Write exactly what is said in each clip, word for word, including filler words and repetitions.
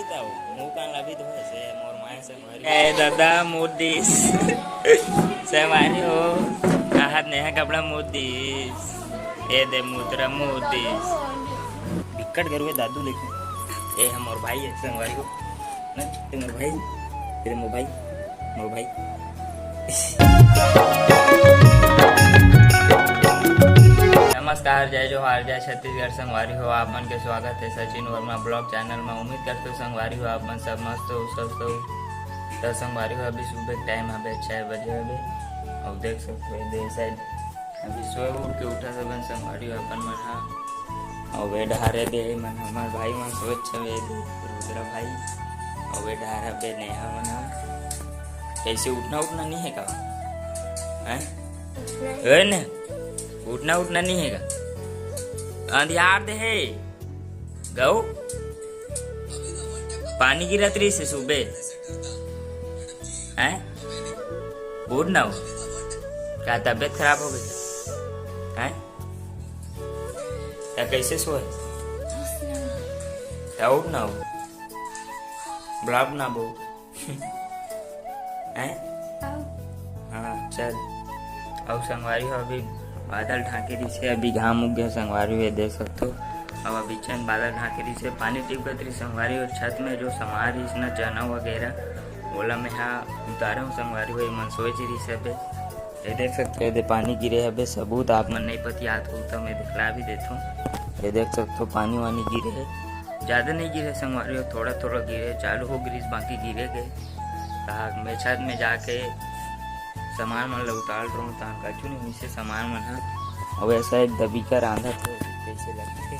मुंह कान ला भी धोए से मोर माय संगवारी। ए दादा, मुड़ दिस। संगवारी हो, आहत नेहा कपड़ा मुड़ दिस। ए दे मुद्रा मुड़ दिस। बिकट गरुए दादू लेके। ए हम मोर भाई है संगवारी हो। ना, ते मोर भाई, तेरे मोर भाई, मोर भाई। नमस्कार, जय जोहार, जय छत्तीसगढ़। संगवारी हो, आप मन के स्वागत है सचिन वर्मा ब्लॉग चैनल में। उम्मीद करते हो संगवारी हो, आप मन सब मस्त हो, स्वस्थ हो। तो संगवारी हो, अभी सुबह के टाइम हवे, छः बजे हवे। और देख सकते हो, दे शायद अभी सोए उठ के उठा सबन संगवारी हो अपन मन हा। और वे डहारे दे मन, हमार भाई मन सोच छवे दे, रुद्रा भाई। और वे डहार हवे नेहा मन हा। कैसे उठना उठना नहीं है का? हैं? ए ने, उठना उठना नहीं है का? अंधियार दे है। गऊ? पानी गिरत रही से सुबह। हैं? उठ ना हो। क्या तबीयत खराब हो गई? हैं? क्या कैसे सोए? क्या उठ ना हो? ब्लॉग ना बो। हैं? हाँ, चल। अउ संगवारी हो, अभी बादल ढांके रहिसे, अभी घाम उग गया संगवारी हो, ये देख सकते हो। अब अभी चंद बादल ढांके रहिसे, पानी टिपकत रही संगवारी हो, छत में जो सामान रहिस ना, चना वगैरह, ओला मैं हा उतारे हूँ संगवारी हो, ये मन सोच रहिसे अबे। ये देख सकते हो, ये दे पानी गिरे हबे, सबूत आप मन नहीं पतियात हो तो मैं दिखला भी देता हूँ। ये देख सकते हो, पानी वानी गिरे है, ज़्यादा नहीं गिरे संगवारी हो, थोड़ा थोड़ा गिरे, चालू हो गिरिस, बाकी गिरे गए। कहा मैं छत में जाके सामान मन ल उतार रहूं, तान कछु नहीं होइसे सामान मन ह। अउ ऐसा एक दबिका रांधत हे, कैसे लगथे?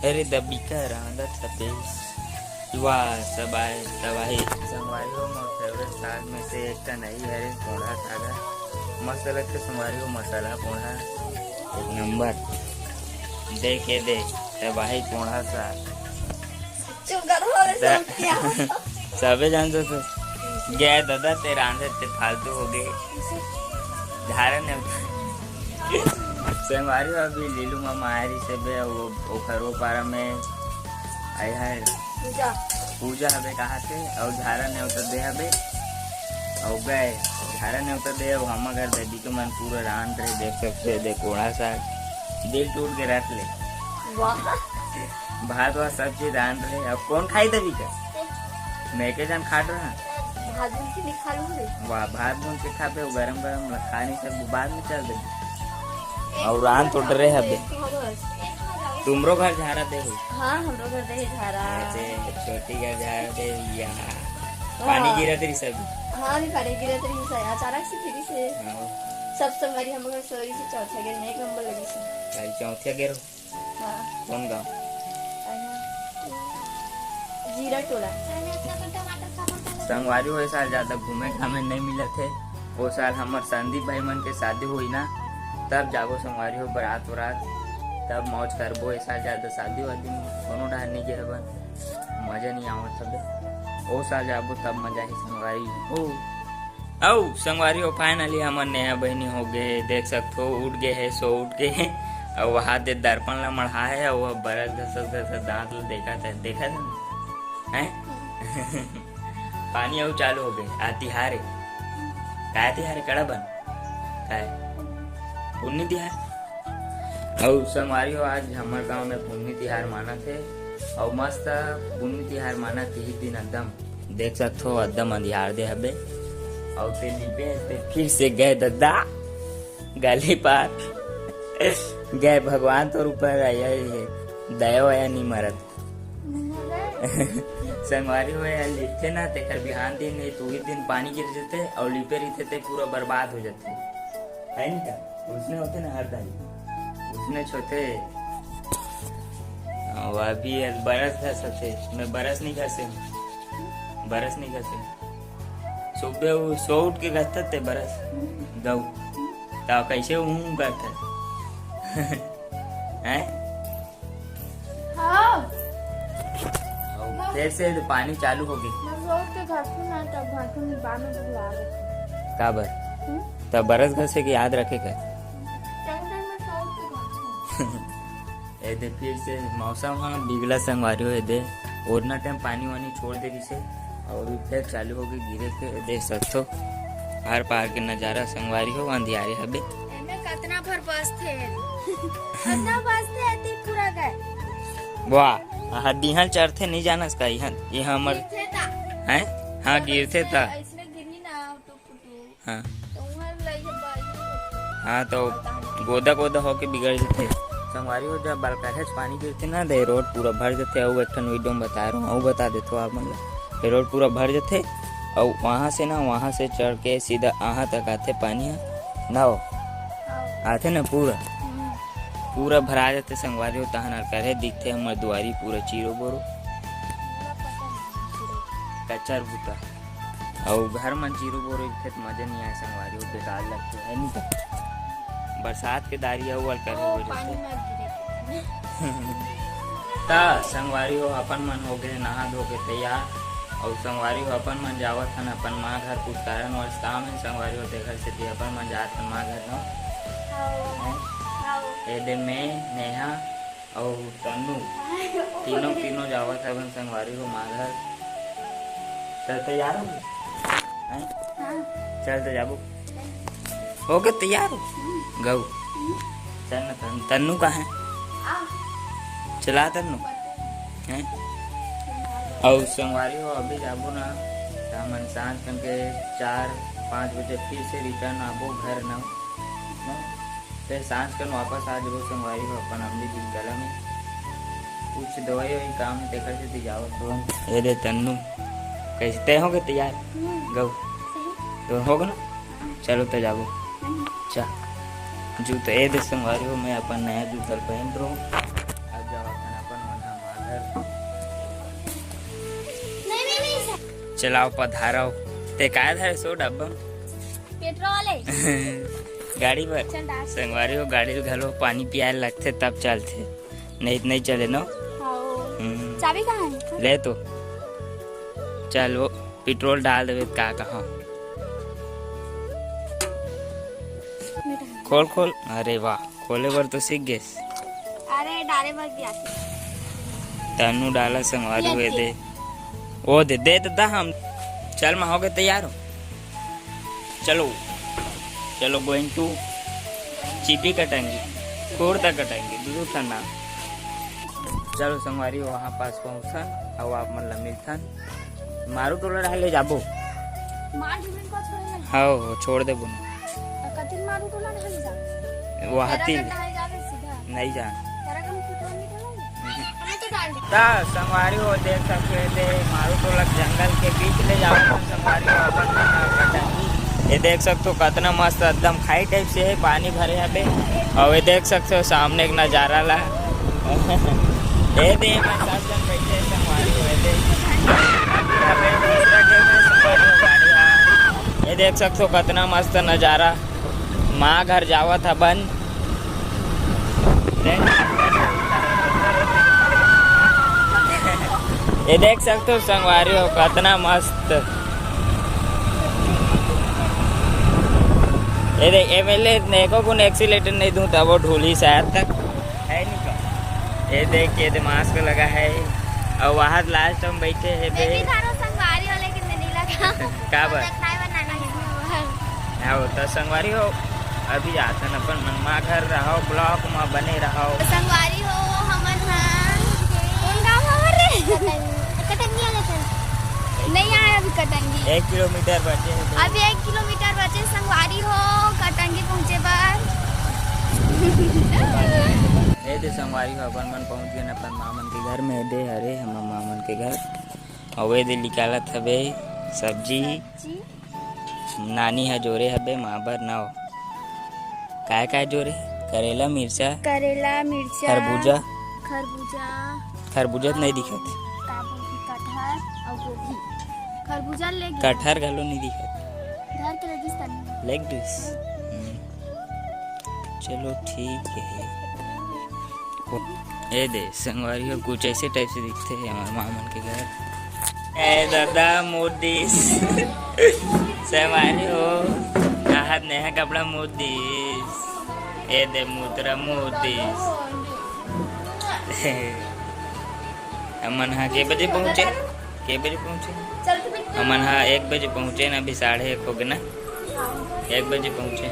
अरे दबिका रांधत हे तेज। वाह, सब आए, सब आए। संगवारी हो, मोर फेवरेट साग में से एक का नहीं हरे, कोंढ़ा साग है। मस्त लगथे संगवारी हो, मसाला कोंढ़ा, एक नंबर। देखे दे, तबाही कोंढ़ा साग। चुप कर, हो रे, द-, सब क्या? सबे जानते थे। गए दादा, ते रांधे ते फालतू हो गए। झारे ने संगवारी हो, अभी लीलू मामा आए रही से बे, वो ओखर वो पारा में आए है पूजा। पूजा हबे कहा थे, और झारा ने उतर दे हबे, और गए झारा ने उतर दे, और हम अगर दे दी तो मन पूरा रांध रहे, देख सकते हैं, देख कोंढ़ा साग, दिल टूट के रख ले। वाह। भात वात सब चीज रांध रहे, अब कौन खाई तभी का? मैं के जान खाट रहा। भात बुन के नहीं खा लूंगी। वाह, भात बुन के खाबे, वो गरम गरम ला खा नहीं सकबो, बाद में चल देबे। और रांध तो डरे हबे। तुमरो घर झारा दे हो? हाँ, हमरो घर दे है झारा। ऐसे छोटी घर झारा दे या। हाँ। पानी गिरत रही सब। हाँ, अभी पानी गिरत रही सब, अचानक से गिरी से। हाँ। सब संगवारी हम घर सोई से चौथा गिर में एक नंबर लगी से। भाई चौथा गिर। हाँ। कौन गाँव? अरे, जीरा टोला। संगवारी हो, ए साल ज्यादा घूमे घामे नहीं मिलत हे। ओ साल हमर संदीप भाई मन के शादी होई ना, तब जाबो संगवारी हो, बरात उरात, तब मौज करबो। ए साल ज्यादा शादी वादी में कोनो डहर नहीं गे हवन, मजा नहीं आवत हबे। ओ साल जाबो तब मजा ही संगवारी हो। अउ संगवारी हो, finally हमर नेहा बहिनी हो गे, देख सकथो, उठ गे हे, सो उठ गे हे। अउ वहाँ दे दर्पण ला मढ़ा हे, अउ वह बरस घसत घसत दांत ला देखत हे, देखत हे ना? हैं? पानी अउ चालू हो गे, आ तिहार हे। काय तिहार हे, कड़ा बन? काय? पुन्नी तिहार? अउ संगवारी हो, आज हमर गांव में पुन्नी तिहार मानत हे, अउ मस्त पुन्नी तिहार मानत हे, दिन एकदम देख सकथो, एकदम अंधियार दे हबे। अउ ते लिपे, ते फिर से गए ददा, गली पार गए, भगवान तोर ऊपर आया ही है, दया वया नहीं मरत। संगवारी हो, यार, लिपथे ना, तेकर बिहान दिन नहीं, तो उही दिन पानी गिर जथे, अउ लिपे रहिथे, ते पूरा बर्बाद हो जथे। है नहीं का? उसने होते ना हर दाई। उसने छोटे, हाँ, वो अभी ये बरस घसत हे, मैं बरस नहीं घसे हूँ, बरस नहीं घसे। सुबह वो सो उठ के घसत हे बरस, गऊ। तो कैसे हूँ करता? हैं? हाँ। अउ फिर से तो पानी चालू हो गई। मैं रोज के घर से ना, तब घर से नहीं, बाद में बुला लेते। का बर? हम्म? तब बरस घसे के याद रखे कर। चल, चल, मैं सो के घर से। ए दे, फिर से मौसम ह बिगला संगवारी हो, ए दे। ओतना टाइम पानी वानी छोड़ दे रिसे, अउ अभी फेर चालू होगे गिरे के। देख सकथो आर पार के नजारा संगवारी हो, अंधियारे हबे। एमे कतना भर बसथे, कतना बसथे, अति पूरा गए। वाह, हड्डी हल चढ़थे, नहीं जानस का? इहाँ, इहाँ हमर गिरथे ता। हैं? हाँ, गिरथे ता। ऐसने गिरही ना, टुक टुक। हाँ। तो उहाँ लइहे बाई। हाँ, तो गोदा गोदा होके बिगड़ जथे। संगवारी हो, जब बलकहेच पानी गिरथे ना, तो ये रोड पूरा भर जथे। अउ एक ठन वीडियो में बता रहा हूँ, अउ बता देथो आप मन ला। ये रोड पूरा भर जथे, अउ वहाँ से ना, वहाँ से चढ़ के सीधा यहाँ तक आथे पानी ह। ना हो? आथे ना पूरा? हम्म। पूरा भरा जथे संगवारी हो, तहन अरकरहे दिखथे हमर दुआरी पूरा चीरो बोरो। कचर भूता। अउ घर मन चीरो बोरो रहिथे त मजा नइ आय संगवारी हो, बेकार लगथे, है नी? त बरसात के दारी अउ अलकरहे हो जथे। त संगवारी हो, अपन मन हो गए नहा धो के तैयार। अउ संगवारी हो, अपन मन जावत हन अपन माँ घर, कुछ कारणवश काम है संगवारी हो, तेखर सेती अपन मन जात हन माँ घर न। ए दे मैं, नेहा अउ तन्नू, तीनों, तीनों जावत हवन संगवारी हो माँ घर। त तैयार हो गए? हैं? हाँ। चल त जाबो। हो गए तैयार हो? हम्म। गऊ। हम्म। चल न तन्नू, तन्नू कहाँ है? आ। चला तन्नू। हैं? अउ संगवारी हो, अभी जाबो ना, त हमन सांझ कन के चार पाँच बजे फिर से return आबो घर ना। फिर सांझ कन वापस आ जाबो संगवारी हो अपन अमली जी कला में। कुछ दवाई ववाई काम है, तेकर सेती जावत हो। ए दे तन्नू, कैसे तय हो गए तैयार? हम्म। गऊ। सही। तो हो गए ना? हाँ। चलो तो जाबो। हम्म। चा। जूता ए दे संगवारी हो, मैं अपन नया जूता पहन रहा हूँ। अब जावत हन अपन मन ह माँ घर। नहीं, नहीं, नहीं, सर। चलाओ पधारो। ते काय धरे सो डब्बा में? पेट्रोल है। गाड़ी बर। चल डाल। संगवारी हो, गाड़ी ल घलो पानी पियाए लगथे तब चलथे, नहीं त नहीं चले न। हाँ। हम्म। चाबी कहाँ है? ले तो। चल वो पेट्रोल डाल देवे त का कहा। खोल खोल। अरे वाह, खोले बर तो सीख गेस। अरे डाले बर भी आथे। तन्नू डाला संगवारी ये हुए दे। दे। ओ दे, दे तो दा हम। चल मैं हो गए तैयार हो। चलो, चलो going to चिपी कटंगी, खुर्द कटंगी, दू दू ठन नाम। चलो संगवारी वहाँ पास पहुँचन, अउ आप मन ला मिलथन। मारू टोला डहर ले जाबो। मार ढूंढन को छोड़ देना। हाँ, छोड़ देबो ना। तो कतिन मारू टोला डहर ले जाबो? वो हाथी। तारागढ़ डहर जाबे सीधा। नहीं जान। तारागढ़ में फोटो नहीं डालेंगे? हम्म। हमें तो डाल दे। ता संगवारी हो देख सकते हो, ये मारू टोला जंगल के बीच ले जाओ तो संगवारी हो अपन कटंगी। ये देख सकते हो कितना मस्त एकदम खाई टाइप से है, पानी भरे यहाँ पे। और ये देख सकते हो सामने एक नजारा ला। ये दे मैं साथ में बैठे संगवारी हो, ये दे। ये देख सकते हो कितना मस्त नजारा। माँ घर जावत हबन। ये देख सकते हो संगवारी हो कितना मस्त। ये देख एमएलए ने एको गुण एक्सीलेटर नहीं दूं तब वो ढूली शायद तक है नहीं का। ये देख ये दे मास्क लगा है और वहाँ लास्ट हम बैठे हैं मैं भी बे। थारो संगवारी हो लेकिन मैं नहीं लगा। का बात? खाए वाला नहीं है। हाँ, तो संगवारी हो, अभी आथन अपन मन माँ घर रहो, ब्लॉग में बने रहो। संगवारी हो, हमन ह कौन गाँव हमारे? कटंगी। कटंगी आ गए थे। नहीं आए अभी कटंगी। एक किलोमीटर बचे हैं तो। अभी एक किलोमीटर बचे संगवारी हो, कटंगी पहुँचे बर। ए दे संगवारी हो, अपन मन पहुँच गए अपन मामन के घर में। ए दे हरे हमर मामन के घर। अउ ए दे निकालत हवे सब्जी। सब्जी। नानी ह जोरे हबे माँ बर नव। काय काय जोरे? करेला, मिर्चा, करेला, मिर्चा, खरबूजा। खरबूजा। खरबूजा त नहीं दिखत। का बोलथे? कटहर अउ गोभी। खरबूजा ले गे। कटहर घलो नहीं दिखत। धर के ले जिस तनी। लेग दिस। हम्म। चलो ठीक है। ए दे संगवारी हो, कुछ ऐसे टाइप से दिखते हैं हमारे मामन के घर। ए दादा मोर दिस। संगवारी हो, आहत नया कपड़ा मोर दिस। ए दे मुद्रा मोर दिस। हमन हा के बजे पहुँचे? के बजे पहुँचे? हमन हा एक बजे पहुँचे ना, अभी साढ़े एक हो गे ना। एक बजे पहुँचे।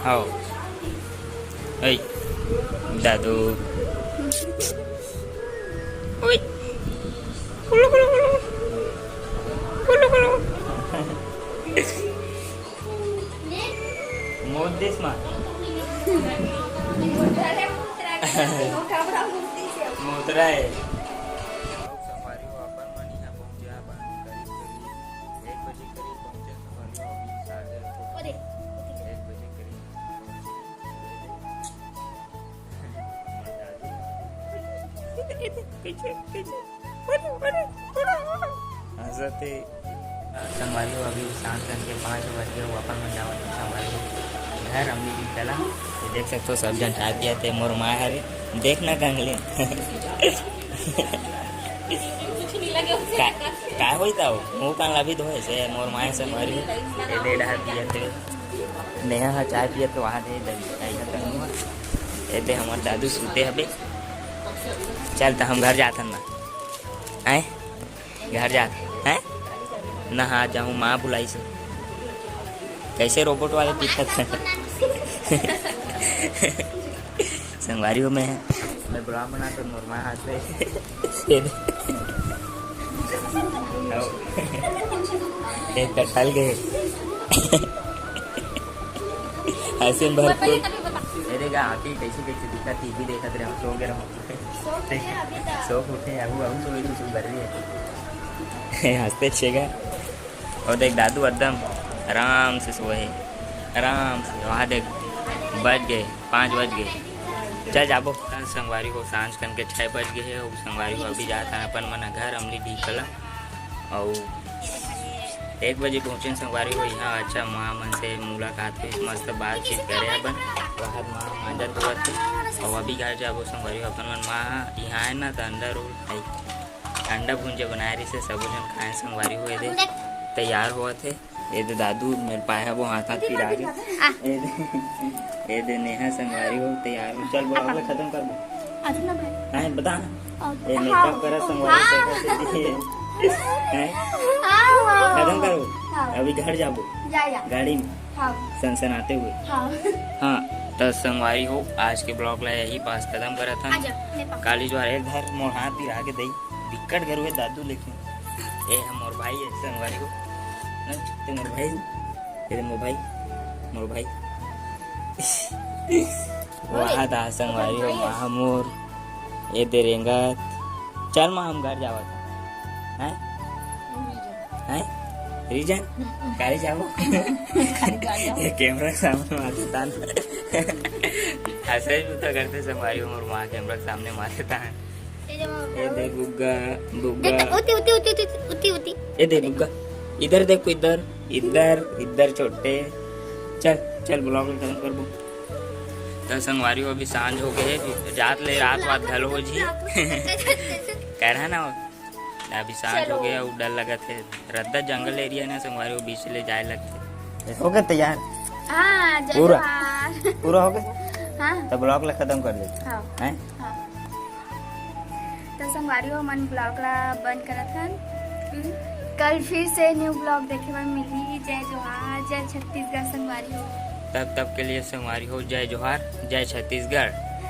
हव। ओए, दादू। ओए। कुलु, कुलु, कुलु। कुलु, कुलु। मोर देश मा। मोतरा है। संगवारी हो, अपन मन यहाँ पहुँचे, अपन करीब करीब एक बजे करीब पहुँचे। संगवारी हो, अभी साढ़े एक बजे करीब पहुँचे। कैसे, कैसे? हंसते। संगवारी हो, अभी शाम के पाँच बज गए, अपन मन जावत हे संगवारी हो घर। अम्मी जी चला, ये देख सकते हो, सब जन चाय पियत हे। मोर माँ हरे, देख ना कंगले। का, का होई ता हो? मुँह कान ला भी धोए से मोर माँ संगवारी हो। ये दे डहर पियत हे। नेहा ह चाय पियत हे, वहाँ दे दे। ये दे हमर दादू सूते हबे। चल त हम घर जाथन ना। आए? घर जात हैं? नहा जाऊँ, माँ बुलाई से। कैसे रोबोट वाले पीछे संगवारी हो, मैं, मैं ब्लॉग बना तो मोर माँ हाथ से। एक कटल गए। ऐसे में भरपूर। अरे गा आके कैसे कैसे दिखा, टीवी देखत रहे, सो गए रहो। सो उठे, अबू, अबू सो गए, सो बर रही है। हंसते छेगा। और देख दादू एकदम आराम से सोए हे, आराम से। वहाँ देख बज गए, पाँच बज गए। चल जाबो। संगवारी हो, सांझ कन के छः बज गए हे। और संगवारी हो अभी जात हन अपन मन घर अमली डीह कला। और एक बजे पहुँचे संगवारी हो यहाँ। अच्छा माँ मन से मुलाकात हुई, मस्त बातचीत करे अपन। वहाँ माँ मांजत होवत हे। और अभी घर जाबो संगवारी हो, अपन मन माँ यहाँ है ना तो अंडा रोल खाई। अंडा भुंजा बनाए रहिसे, सबो झन खाए संगवारी हो। ये दे तैयार होवत हे। ये दे दादू मेर पाए हबो हाथ हाथ पिरा के। आ। ये दे, ये दे नेहा संगवारी हो तैयार हो। चल ब्लॉग ला खत्म कर दे। अच्छा ना भाई। नहीं बता ना। और ये मेकअप करा संगवारी हो। हैं? हाँ, हाँ। खत्म करो। हाँ। अभी घर जाबो। जा, जा। गाड़ी में। हाँ। सनसनाते हुए। हाँ। हाँ, तो संगवारी हो, आज के ब्लॉग ला यही पास खत्म करत हन। आजा, ले पा। काली जो एक घर मोर हाथ पिरा के दई। बिक्कट गरु हे दादू लेकिन। ए हम मोर भाई हे संगवारी हो। ना, ते मोर भाई। ए मोर भाई। मोर भाई। वाह दा संगवारी हो, वाह मोर। ए दे रेंगत। चल माँ हम घर जावत। हैं? हैं? रीजन? काली जाबो? ये कैमरा के सामने मारते तान। ऐसे ही तो करते संगवारी हो, मोर माँ कैमरा के सामने मारते तान। ये दे बुग्गा, बुग्गा। देख, उती, उती, उती, उती, उती, उती। ये दे बुग्गा। इधर देखो, इधर, इधर, इधर छोटे। चल, चल, ब्लॉग खत्म करबो। तो संगवारी हो, अभी सांझ हो गए, जात ले रात वात घलो हो जी। कह रहा ना हो, अभी सांझ हो चलो। गया, वो डर लगत हे। रद्दा जंगल एरिया ना संगवारी हो, बीच ले जाए लगथे। हो गए तैयार? हाँ, जय पूरा? जोहार। पूरा हो गए? हाँ। तो ब्लॉग ला खत्म कर दे। हाँ। हैं? हाँ। तो संगवारी हो, हमन ब्लॉग ला बंद करत हन। हम्म। कल फिर से न्यू ब्लॉग देखे बर मिलही। जय जोहार, जय छत्तीसगढ़ संगवारी हो। तब तक के लिए संगवारी हो, जय जोहार, जय छत्तीसगढ़।